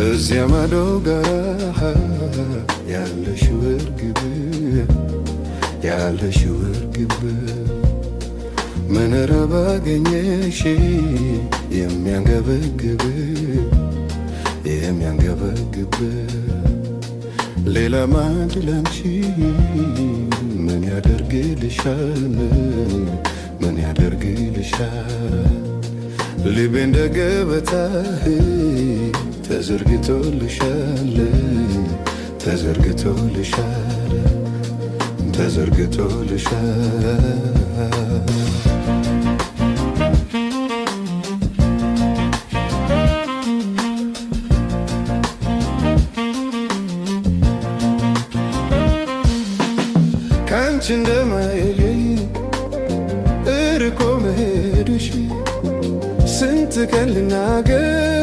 እዚያ ማዶ ጋራ ያለሽው እርግብ፣ ያለሽው እርግብ፣ ምን ረብ አገኘሽ የሚያንገበግብ፣ የሚያንገበግብ? ሌላ ማን ላንቺ ምን ያደርግልሻል? ምን ያደርግልሻል? ልቤ እንደ ገበታህ ተዘርግቶልሻል፣ ተዘርግቶልሻል፣ ተዘርግቶልሻል። ከአንቺ እንደማይለይ እርቆ መሄድሽ ስንት ቀን ልናገር